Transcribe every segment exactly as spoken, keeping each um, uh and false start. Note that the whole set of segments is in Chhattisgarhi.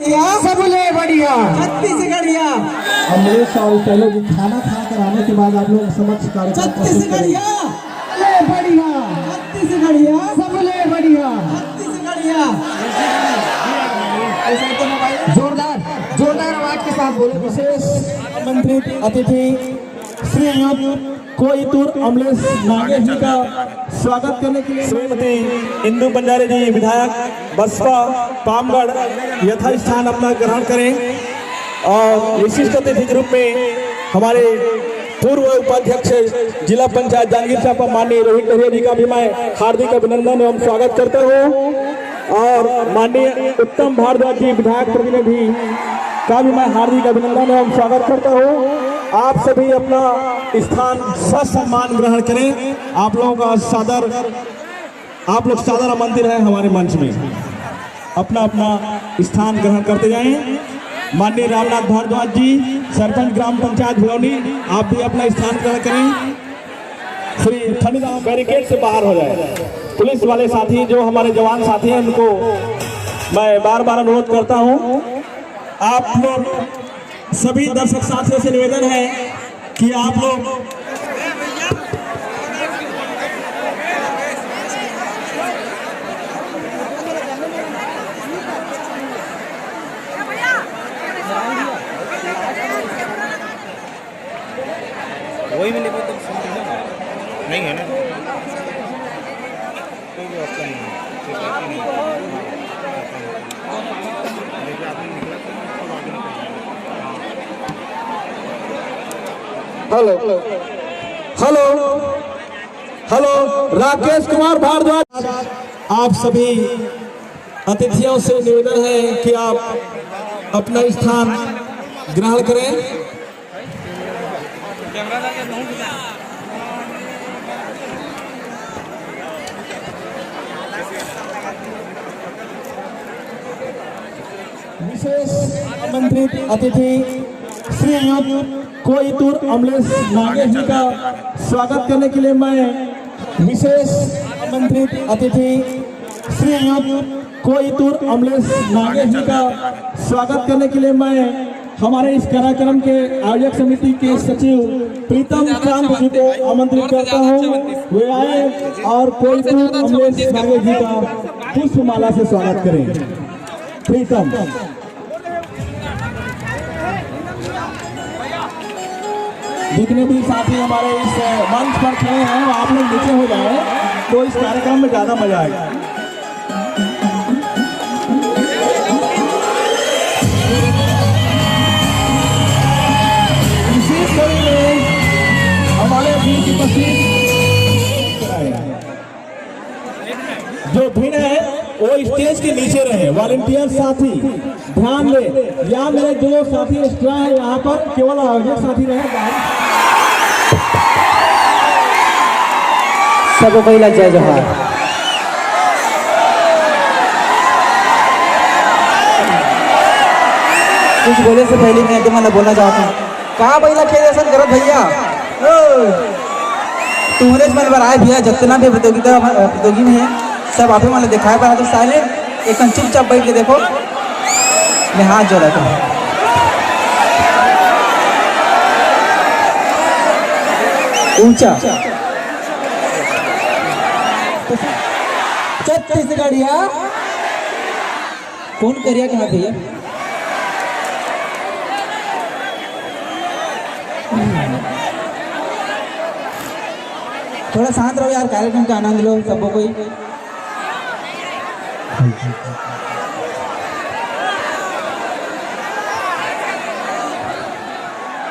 सबले बढ़िया। छत्तीसगढ़िया। अमलेश और शैलेश जी, खाना खा कर आने के बाद आप लोग समक्ष कार्यक्रम प्रस्तुत करेंगे। छत्तीसगढ़िया। सबले बढ़िया। छत्तीसगढ़िया। सबले बढ़िया। छत्तीसगढ़िया। जोरदार, जोरदार आवाज के साथ बोलो। विशेष आमंत्रित अतिथि श्रीयुत कोइतुर अमलेश नागे जी का स्वागत करने के लिए श्रीमती इंदु बंजारे जी, विधायक बसपा पामगढ़, यथास्थान अपना ग्रहण करें। और विशिष्ट अतिथि के रूप में हमारे पूर्व उपाध्यक्ष जिला पंचायत जांजगीर चांपा माननीय रोहित डहरिया जी का भी मैं हार्दिक अभिनंदन एवं स्वागत करता हूँ। और माननीय उत्तम भारद्वाज जी, विधायक प्रतिनिधि का भी मैं हार्दिक अभिनंदन एवं स्वागत करता हूँ। आप सभी अपना स्थान ससम्मान ग्रहण करें। आप लोगों का सादर, आप लोग सादर आमंत्रित हैं हमारे मंच में। अपना अपना स्थान ग्रहण करते जाएं। माननीय रामनाथ भारद्वाज जी, सरपंच ग्राम पंचायत भिलौनी, आप भी अपना स्थान ग्रहण करें। श्री फणीराम, बैरिकेड से बाहर हो जाए। पुलिस वाले साथी, जो हमारे जवान साथी हैं, उनको मैं बार बार अनुरोध करता हूँ, आप लोग सभी दर्शक साथियों से निवेदन है कि आप लोग वही में लिखो तो नहीं है ना। कोई भी ऑप्शन नहीं है। Hello, hello, hello, Rakesh Kumar Bhardwaj. आप सभी अतिथियों से निवेदन है कि आप अपना स्थान ग्रहण करें। विशेष आमंत्रित अतिथि श्रीयुत कोइतुर अमलेश नागे जी का स्वागत करने के लिए मैं विशेष आमंत्रित अतिथि श्रीयुत कोइतुर अमलेश नागे जी का स्वागत करने के लिए मैं हमारे इस कार्यक्रम के आयोजक समिति के सचिव प्रीतम कांत जी को आमंत्रित करता हूँ। वे आए और कोइतुर अमलेश नागे जी का पुष्पमाला से स्वागत करें। प्रीतम, जितने भी साथी हमारे इस मंच पर खड़े हैं, वो आप लोग नीचे हो जाए तो इस कार्यक्रम में ज्यादा मजा आएगा। विशेष कड़ी में हमारे बीच उपस्थित जो भिन्न है, वो स्टेज के नीचे रहे। वॉलंटियर साथी ध्यान दे, या मेरे जो साथी एक्स्ट्रा है यहाँ पर, केवल आयोजक साथी रहे, बाहर। सबको पहिला जय जोहार। कुछ बोले से पहले मैं तुमन ला बोलना चाहता हूँ, का बइला खेल असन करत भैया? ओ, तुमरे मन बर आए भैया, जितना भी प्रतियोगिता, प्रतियोगी में है, सब आप ही मन ला दिखाए बर आए, तो साइलेंट एकदम चुपचाप बैठ के देखो। मैं हाथ जोड़ा था। ऊंचा। छत्तीसगढ़िया। कौन करिया कहा भैया? थोड़ा शांत रहो यार, कार्यक्रम का आनंद लो सबको कोई।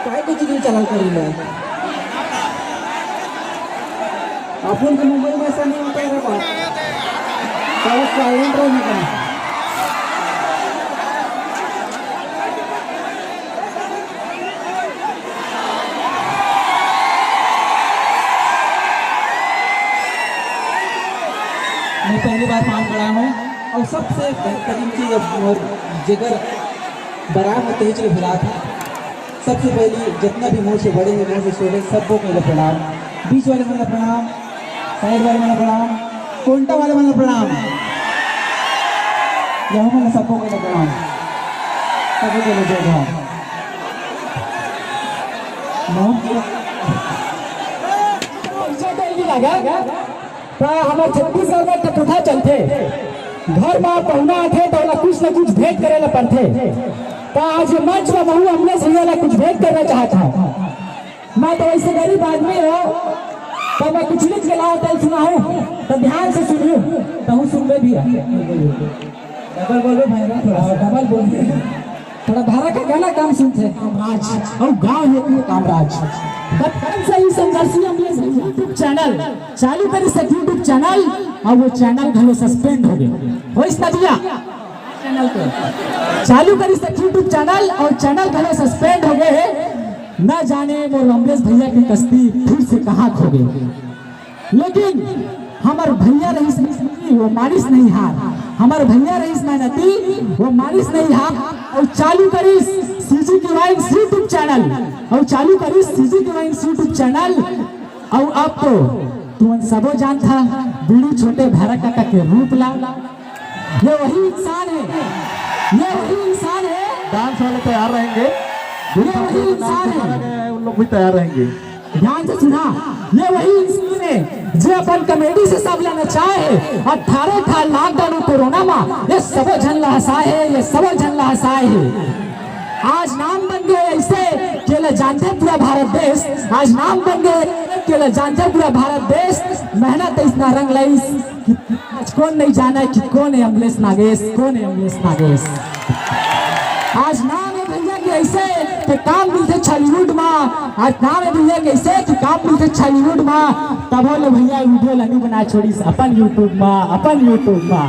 काय कुछ नहीं चला करी मैं। अपन के मुंबई में ऐसा नहीं होता है रे बाप। साला साइलेंट रहने का। मैं पहली बार पान पड़ा हूँ और सबसे बेहतरीन चीज अब मोर जेकर बराबर होते ही चलो भुला था। सबसे पहली जितना भी मोर से बड़े हैं, मोर से छोटे, सबको मेरा प्रणाम। बीच वाले मेरा प्रणाम, साइड वाले मेरा प्रणाम, कोंटा वाले मेरा प्रणाम, यहाँ मेरा सबको मेरा प्रणाम। कभी बोले जय जोहार। नाम क्या? इज्जत देने लगा। त हमर छत्तीसगढ़ में एक ठो प्रथा चलथे, घर म पहुना आथे त ओला कुछ न कुछ भेंट करे ला पड़थे। त आज ये मंच म महू अमलेश भैया ला कुछ भेंट करना चाहत हंव। मैं तो वैसे गरीब आदमी हंव, त मैं कुछ लिख के लाव, तेला सुनाहूं, त ध्यान से सुनियो, तहूं सुनबे भी। डबल बोलबे भाई ना, थोड़ा सा डबल बोलबे। थोड़ा भारत का गाना कम सुनथे। कामराज, अउ गांव हे अपने कामराज। बचपन से ही संघर्षी अमलेश YouTube चैनल चालू करिस, YouTube चैनल, अउ वो चैनल घलो सस्पेंड हो गे। होइस ना भैया? चैनल के चालू करिस YouTube चैनल, अउ चैनल घलो सस्पेंड हो गे हे। न जाने मोर अमलेश भैया के कस्ती फिर से कहां खो गे। लेकिन हमर भैया रहिस मेहनती, वो मानिस नहीं हार। हमर भैया रहिस मेहनती, वो मानिस नहीं हार। अउ चालू करिस CG Divines YouTube चैनल, अउ चालू करिस CG Divines YouTube चैनल। अउ अब तो तुमन सबो जानथा, बीड़ू छोटे भैरा काका के रूप ला। ये वही इंसान है, ये वही इंसान है। डांस वाले तैयार रहेंगे। ये वही इंसान है। उन लोग भी तैयार रहेंगे। ध्यान से सुना, ये वही इंसान हे, जे अपन कॉमेडी से सब ला नचाए हे। अठारह साल लॉकडाउन अउ कोरोना मा ये सबो झन ला हंसाए हे, ये सबो झन ला हंसाए हे। आज नाम बन गे अइसे, के ला जानथे पूरा भारत देश। आज नाम बन गे, के ला जानथे पूरा भारत देश। मेहनत अइसना रंग लइस, आज कोन नहीं जाने कि कोन हे अमलेश नागेश, कोन हे अमलेश नागेश। आज नाम हे भैया के अइसे कि काम मिलथे छॉलीवुड मा। आज नाम हे भैया के अइसे कि काम मिलथे छॉलीवुड मा। तभो ले भैया वीडियो ला नहीं बना छोड़िस अपन YouTube मा, अपन YouTube मा।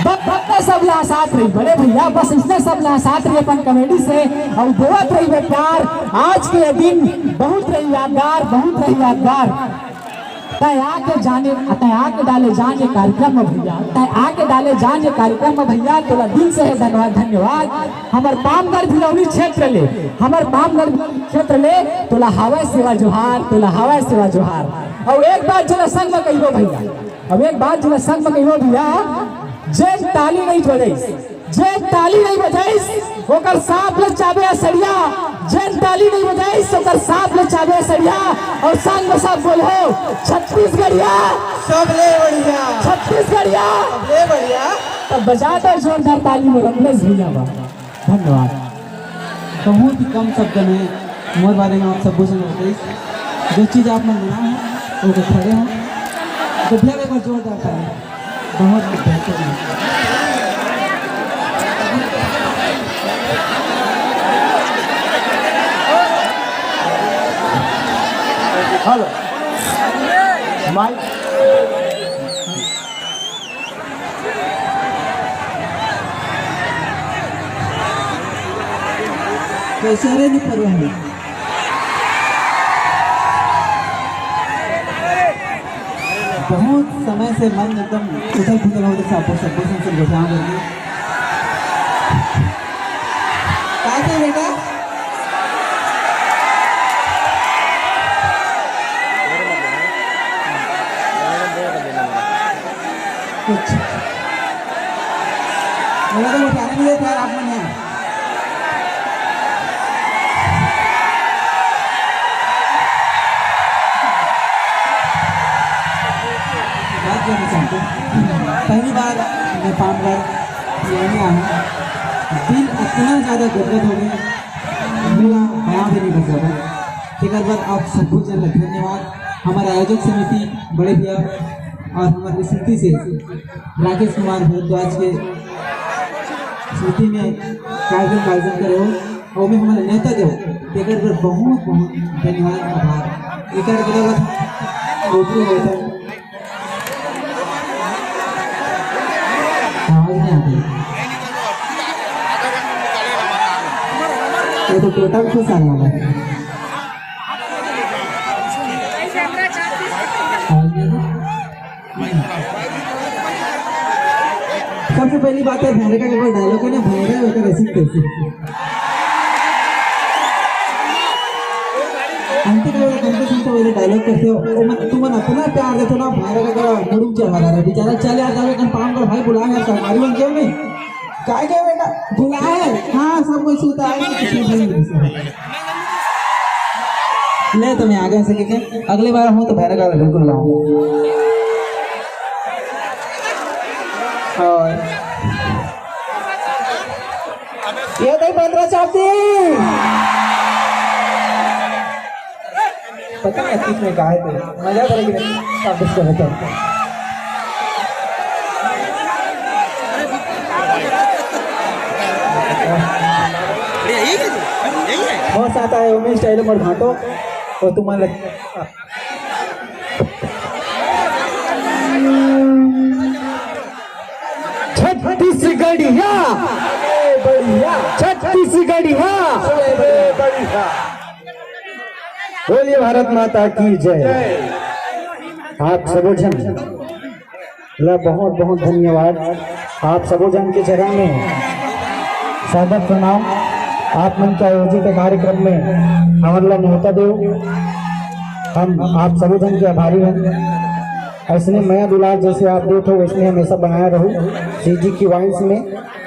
बस, बस सब ला साथ रही बड़े भैया, बस इसने सब ला साथ रही अपन कॉमेडी से अउ देवत रही बे प्यार। आज के ये दिन बहुत रही यादगार, बहुत रही यादगार। तय आके जाने, तय आके डाले जान ये कार्यक्रम में भैया, तय आके डाले जान ये कार्यक्रम में भैया, तोला दिल से हे धन्यवाद, धन्यवाद। हमर पामगढ़ भिलौनी क्षेत्र ले, हमर पामगढ़ क्षेत्र ले तोला हवय सेवा जोहार, तोला हवय सेवा जोहार। अउ एक बात जेला संग में कहिबो भैया, अब एक बात जेला संग में कहिबो भैया, जेन ताली नहीं बजाइस, जेन ताली नहीं बजाइस, ओकर सांप ले चाबे असड़िया। जेन ताली नहीं बजाइस, ओकर सांप ले चाबे असड़िया। अउ संग में सब बोलहू, छत्तीसगढ़िया। सबले बढ़िया। छत्तीसगढ़िया। सबले बढ़िया। तब बजा दो जोरदार ताली मोर अमलेश भैया बा। धन्यवाद। बहुत ही कम शब्द में मोर बारे में आप सब कुछ बताइए। जो चीज़ आप मन बनाए हैं, वो तो खड़े हैं। तो भैया एक बार जोरदार ताली। बहुत बेहतरीन। हेलो। माइक। कैसे रे नहीं परवाह है। बहुत समय से मन एकदम उथल पुथल होत हे, सब, सब, सब, सब गोठियाव करके। का थे बेटा? कुछ। मोला तो गोठियाने नहीं देत यार, आप मन यहाँ। बात करना चाहते हैं। पहली बार मैं पामगढ़ यानी आया हूँ। दिल इतना ज़्यादा गदगद हो गया, मेरा बयां भी नहीं बन सकता। तेकर बर आप सबको जन धन्यवाद। हमारे आयोजक समिति बड़े भैया और हमारे स्मृति से राकेश कुमार भारद्वाज के स्मृति में कार्यक्रम का आयोजन करे हो, और मैं हमारे नेता जो तेकर बर बहुत बहुत धन्यवाद, आभार। एकर अलावा रोटरी होता आवाज नहीं आती। ये तो टोटल खुश आने वाला है। आवाज नहीं आती। सबसे पहली बात है, भैरे का कोई डायलॉग है ना, भैरे होता वैसे कैसे अंतिम में कंपटीशन तो वाले डायलॉग करते हो, वो मत, तुम मन अपना प्यार देते हो ना, भैरे का क्या मुड़ुम चढ़ा रहा है बेचारा। चल यार, जाओ, एक काम करो भाई, बुलाओ यार, संगवारी बन गए नहीं, काय गए बेटा, बुलाए। सुता है, किसी भी नहीं सुता। ले तो मैं आगे से के अगली बार हूँ तो भैरव का बिल्कुल लाऊं। और ये तो पंद्रह चाप दी। पता नहीं किस में गाए थे, मजा तो लेकिन सब कुछ करते हैं। बहुत साथ आए उमेश स्टाइल और भाटो और तुम्हारा लग- छत्तीसगढ़िया, बढ़िया। छत्तीसगढ़िया, बढ़िया। बोलिए भारत माता की जय। आप सबो झन ला बहुत बहुत धन्यवाद। आप सबो झन के चरण में सादर प्रणाम। आप मन के आयोजित कार्यक्रम में हमन ला न्योता देव, हम आप सबो झन के आभारी हन। ऐसने मया दुलार जैसे आप देत हो, वैसने हमेशा बनाए रहो। सीजी की वाइन्स में,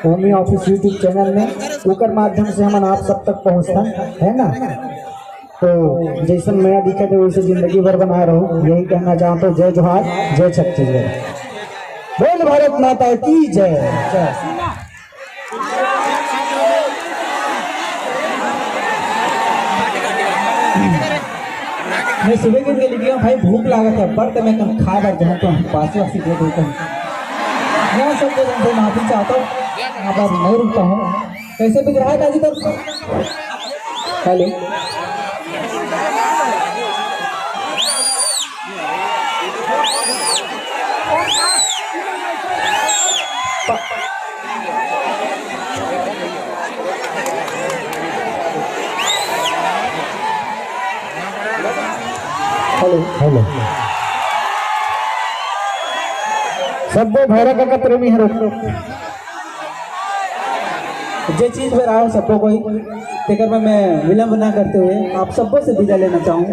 ओमी ऑफिस YouTube चैनल में, ओकर माध्यम से हमन आप सब तक पहुँचथन, है ना? तो जैसन मया दिखत है, वैसे जिंदगी भर बनाए रहो, यही कहना चाहता हूँ। जय जोहार, जय छत्तीसगढ़, बोल भारत माता की जय। जय। मैं सुबह के लिए गया भाई, भूख लागत है, पर तो मैं कम खा बर जहाँ तो पास वासी दे देता हूँ। मैं सबको जन से माफी चाहता हूँ, यहाँ पर नहीं रुकता हूँ। कैसे बिगड़ा है दादी तब? हेलो। Hello, hello. सब्बो भैरा काका प्रेमी हरो। जे चीज बर आयो सब्बो कोई, तेकर में मैं विलंब ना करते हुए आप सब्बो से विदा लेना चाहूँ।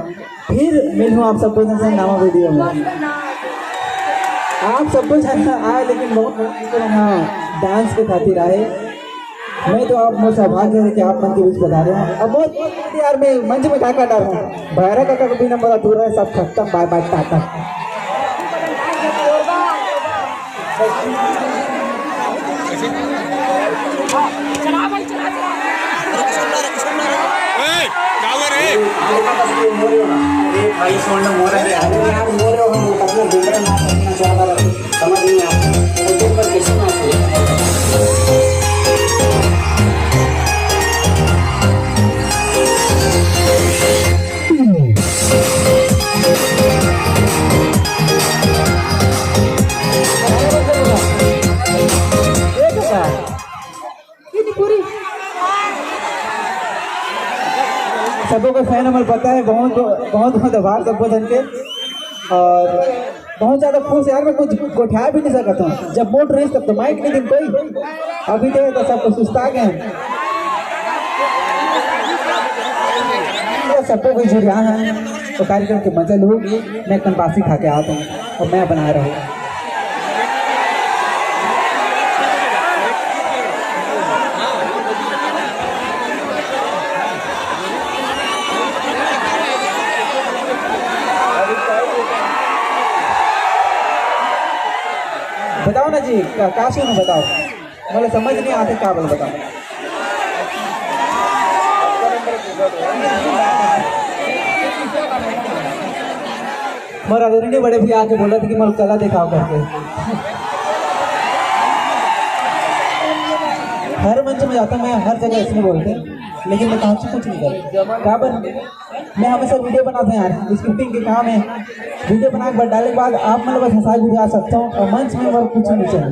फिर मिलूँ आप सब्बो जन से नवा वीडियो में। आप सब्बो जन आए, लेकिन बहुत हाँ, डांस के खातिर आए। मैं तो आप मोर सौभाग्य है कि आप मन के बीच पधारे हूँ। अब बहुत यार, मैं मंच में का का डालूँ, भैरा काका को बिना मोला दूर है, सब खत्म, बाय बाय, टाटा। ए, का हो रे? समझ नहीं आता, तो तुम पर कैसे नाच हो? सबको फैन हमर पता है, बहुत बहुत बहुत आभार सबको जन के। और बहुत ज्यादा खुश यार, मैं कुछ गोठिया भी नहीं सकता हूँ। जब मोट रही तब तो माइक नहीं दिन कोई, अभी तो, तो सबको सुस्ता गए हैं। तो सबको कोई जुड़िया है तो कार्यक्रम के मजा लो। मैं कनबासी खा के आता हूँ और मैं बना रहा हूँ। बताओ ना जी, का, का सुनूं बताओ, मतलब समझ नहीं आते का बोल बताओ। मोर आदरणीय बड़े भैया आके बोला था कि मोर कला दिखाओ करके। हर मंच में जाता मैं, हर जगह इसने बोलते, लेकिन मैं कहा कुछ नहीं करता। काबर मैं हमेशा वीडियो बनाते हैं यार, स्क्रिप्टिंग के काम है। वीडियो बना के डाले के बाद आप मतलब बस हंसा गुजार सकता हूँ और मंच में और कुछ नहीं चाहिए।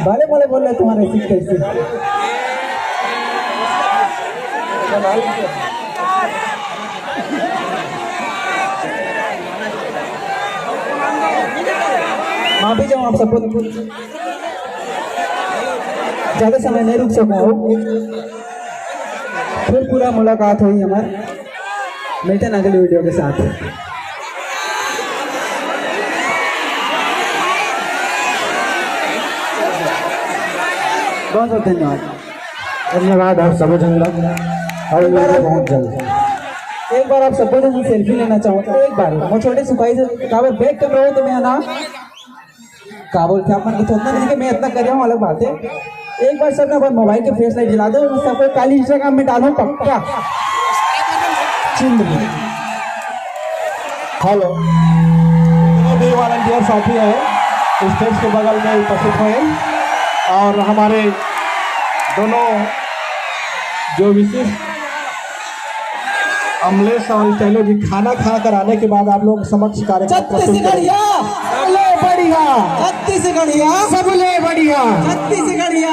भले मोला बोल रहे तुम्हारे सीख कैसे। माफी चाहूँ आप सबको, ज्यादा समय नहीं रुक सका हूँ। फिर पूरा मुलाकात हुई हमार, मिलते हैं अगली वीडियो के साथ। बहुत बहुत धन्यवाद। धन्यवाद आप सबो झन ला, और मिलते बहुत जल्द। एक बार आप सबो झन सेल्फी लेना चाहूँ, एक बार मैं छोटे सिपाही से काबर बैक कर रहा हूँ तो मैं ना का बोलते हैं अपन कुछ उतना नहीं कि मैं इतना कर रहा हूँ, अलग बात है। एक बार सब ने अपन मोबाइल के फ्लैश लाइट जला दो, सबको काली इंस्टाग्राम में डालो पक्का। चिंद हेलो, जितने भी वॉलंटियर साथी हैं, स्टेज के बगल में उपस्थित हैं और हमारे दोनों जो विशिष्ट अमलेश और स्टैलो जी खाना खा कर आने के बाद आप लोग समक्ष कार्यक्रम प्रस्तुत करेंगे। छत्तीसगढ़िया, सबले बढ़िया। छत्तीसगढ़िया, सबले बढ़िया। छत्तीसगढ़िया।